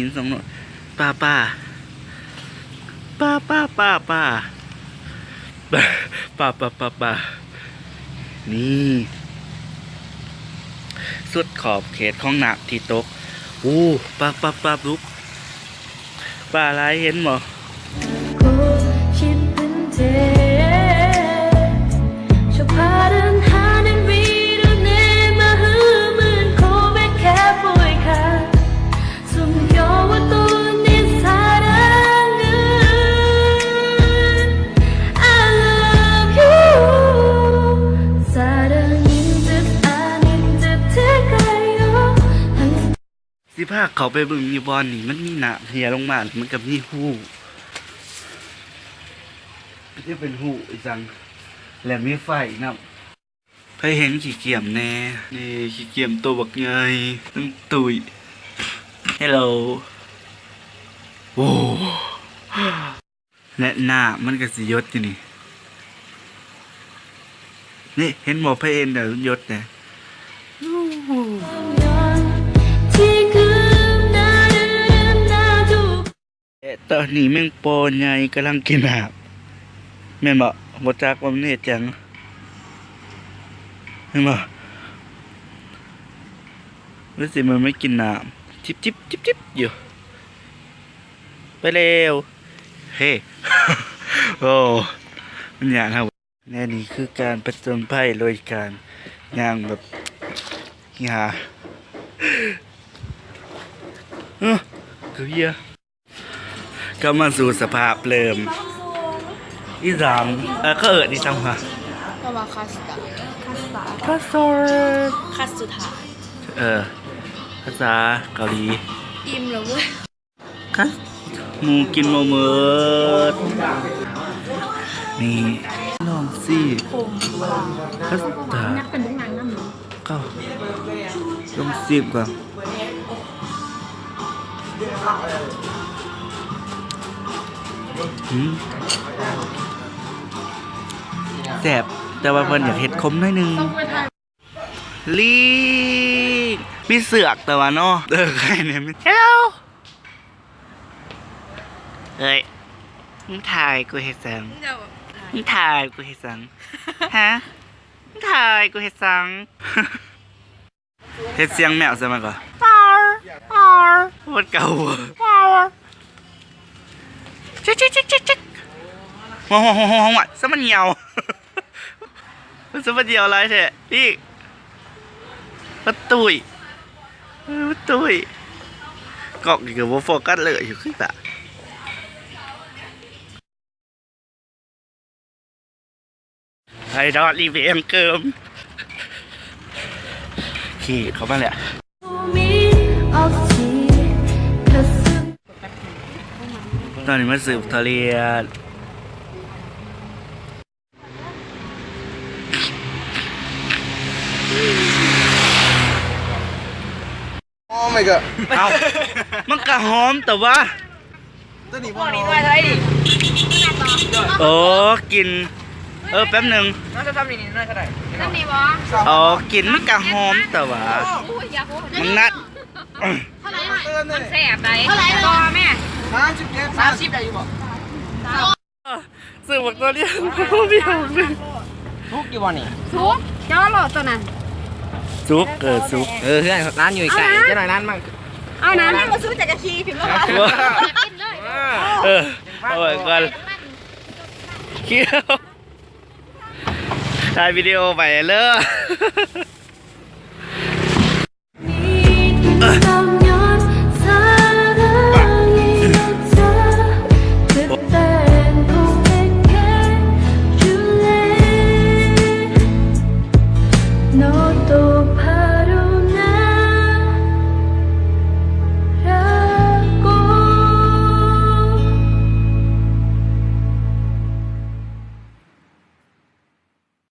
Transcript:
ຫີນສອງໜ່ວຍ. ປາ ປາ ປາ ປາ ປາ ປາ ປາ ປາ ປາ ນີ້ ສຸດຂອບເຂດຂອງນ້ຳທີ່ຕົກ. ໂອ້ ປາ ປາ ປາ ລຸກ ປາຫຼາຍ ເຫັນບໍ່? ຊິພາເຂົ້າໄປເບິ່ງຢູ່ບ່ອນນີ້ ມັນມີນ້ຳເຮ່ຍລົງມາ ແລ້ວມັນກໍມີຮູ ຈະເປັນຮູອີ່ຫຍັງ ແລະ ມີໄຟນຳ. ໃຜເຫັນຂີ້ກ້ຽມແດ່? ນີ້ຂີ້ກ້ຽມໂຕບັກໃຫຍ່ ຕັ້ງຕຸ້ຍ. Hello. ໂອ້ ແລະ ນ້ຳມັນກໍຊິຢົດຢູ່ນີ້ ນີ້ ເຫັນບໍ່? ໃຜເຫັນແລ້ວຢົດແດ່. ແລະ ຕອນນີ້ແມງປ່ອໃຫຍ່ກຳລັງກິນນ້ຳ ແມ່ນບໍ່? ບໍ່ຈັກວ່າມັນເຮັດຫຍັງ ແມ່ນບໍ່? ຫຼືຊິມັນມາກິນນ້ຳ ຈິບໆໆຢູ່. ໄປແລ້ວ ເຮ ໂອ້ ມັນຢ້ານເຮົາ. ແລະ ນີ້ຄືການຜະຈົນໄພໂດຍການ ຍ່າງແບບ ເຮີຍ ເອີ ກະເວຍ ກັບມາສູ່ສະພາບເດີມ. ອີ່ຫຍັງ? ເອີ ເຂົາເອີ້ນອີ່ຫຍັງຫວາ? ເຂົາວ່າຄັດສະຕາດ ຄັດສະຕາດ ຄັດສະຕາດ ຄັດສະຕາດ ເອີ ພາສາເກົາຫຼີ. ອີ່ມແລ້ວເວີຍ. ຄັດ ໝູ່ກິນບໍ່ໝົດ. ນີ້ ລອງຊີ ຄັດສະຕາດ ເອົ້າ ລອງຊີມກ່ອນ. ອືມ ແຊບ ແຕ່ວ່າເພິ່ນຢາກເຮັດຂົມໜ້ອຍໜຶ່ງ. ລີ້ ມີເຊືອກແຕ່ວ່າເນາະ. ເອີ ໃຄແນ່ມີ Hello ເອີຍ ມຶງຖ່າຍກູເຮັດຫຍັງ? ມຶງຖ່າຍກູເຮັດຫຍັງ? ຮະ ມຶງຖ່າຍກູເຮັດຫຍັງ? ເຮັດສຽງແມວໃສ່ມັນກ່ອນ. ມັນເກົ່າ. ເຈັກໆໆໆໆ ຫ້ອງໆໆ ສະມັນຍ່ຽວ ມັນສະມັນຍ່ຽວຫຼາຍແທ້. ອີກ ປະຕຸ້ຍ ເອີ ປະຕຸ້ຍ ກ້ອງນີ້ກະບໍ່ໂຟກັສເລີຍ ຢູ່ຄືຕາ. ໄປດອດລີເວງເກີມ ຂີ່ເຂົ້າມາແລ້ວ. ຕອນນີ້ມາຊື້ບັກທຸລຽນ. ໂອ້ ມາຍກອດ ເອົ້າ ມັນກະຫອມແຕ່ວ່າ ໂຕນີ້ບໍ່ ໂອ້ ກິນ ເອີ ແປັບໜຶ່ງ ໜ້າຈະທຳນີ້ ໜ້າຈະໄດ້ ໂອ້ ກິນມັນກະຫອມແຕ່ວ່າ ມັນນັດ ມັນແຊບໃດ ຕໍ່ແມ່ ສາມສິບ ສາມສິບໄດ້ຢູ່ບໍ່? ຊື້ບັກທຸລຽນ ບໍ່ມີຫອງເລີຍ. ສຸກຢູ່ບໍ່ນີ້? ສຸກ ເຈົ້າເອົາໂລດໂຕນັ້ນ. ສຸກ ເອີ ສຸກ ເອີ ເຮືອນຮ້ານຢູ່ໃກ້ ເອົານະ ຈັກໜ້ອຍຮ້ານມັນ ເອົານະ ມັນບໍ່ສຸກຈັກກະຂີ່ຖິ້ມລະ. ເອີ ເອົາໄວ້ກ່ອນ ຂີ່ ຖ່າຍວິດີໂອໄວ້ເລີຍ.